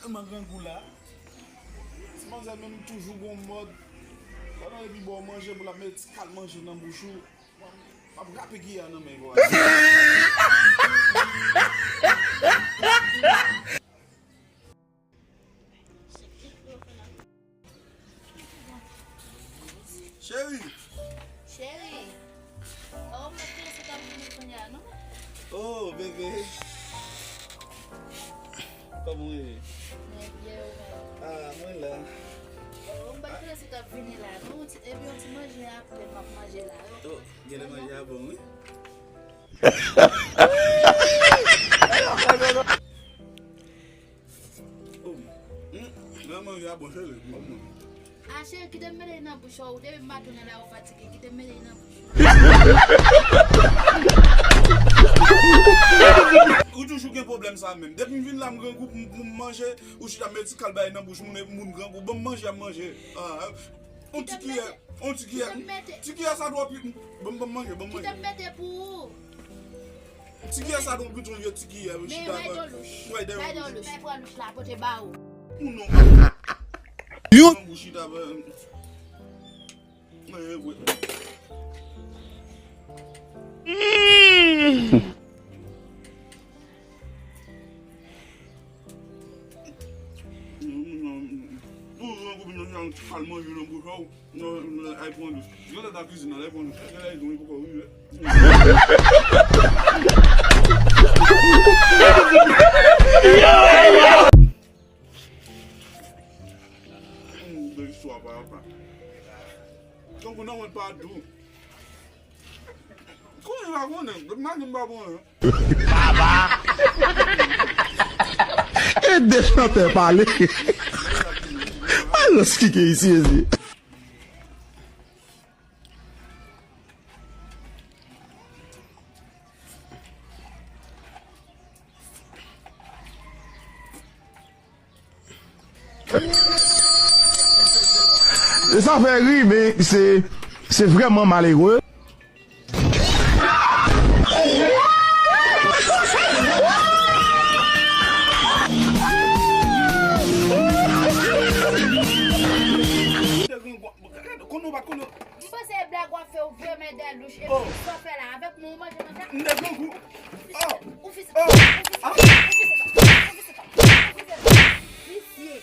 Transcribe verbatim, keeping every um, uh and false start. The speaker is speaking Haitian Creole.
Tèlman grangou la. Ti manzè menm toujou gon mòd. Pandan epi ba w manje pou l ap mete ti kal manje nan bouch ou. M ap rape kiya nan men vwazen. Cheri. Cheri. Oh, m pa t konnen si w t ap vini kounye a, non? Oh, bebe. Kòman w ye? Mwen byen, ou menm? Ah, mwen la. Oh, m pa t konnen si w t ap vini la, non? Epi yon ti manje apre, m ap manje la. Oh, genlè manje a bon, wi. Oh, mm, nan manje a bon, cheri. Bon, bon. Ah, cheri, kite m mete nan bouch ou. Depi maten la, ou fatige. Kite m mete nan bouch ou. Ou toujou gen pwoblèm sa menm. Depi m vin la, m grangou pou m, pou m manje, ou chita mete ti kal bagay nan bouch moun, epi moun grangou. Ban m manje, m manje. Ah, on ti kiyè, on ti kiyè. Ti kiyè sa twò pi. Ban m, ban m manje, ban m manje. Kite m mete pou ou. Ti kiyè sa, don piton vye ti kiyè, wi, chita bay. Men, bay do louch. Bay do louch. Bay pran louch la, pote ba ou. Ou non. Yo. Ou chita bay. Mwen, vre. Toujou nan koupi nan yon ti kal manje nan bouch ou. Non, non, ay pran dous. Genlè ta kizin nan, ay pran dous. Genlè ay dous, poko rive. Hmm, bèl istwa, papa. Tankou nan mwen pa dou. Konnen pa konnen, depi maten m pa pran anyen. E de chantè pale. Alòs ki gen isi, isi. E sa fè ri, men se, se vrèman malere. Konnen w pa t konnen. M panse e blag w ap fè, ou vrèman de louch. Epi sa w fè la, avèk mwen ou manje manje? M te grangou. Ou fise, ou fise, ou fise, ou fise, ou fise, ou fise, visye.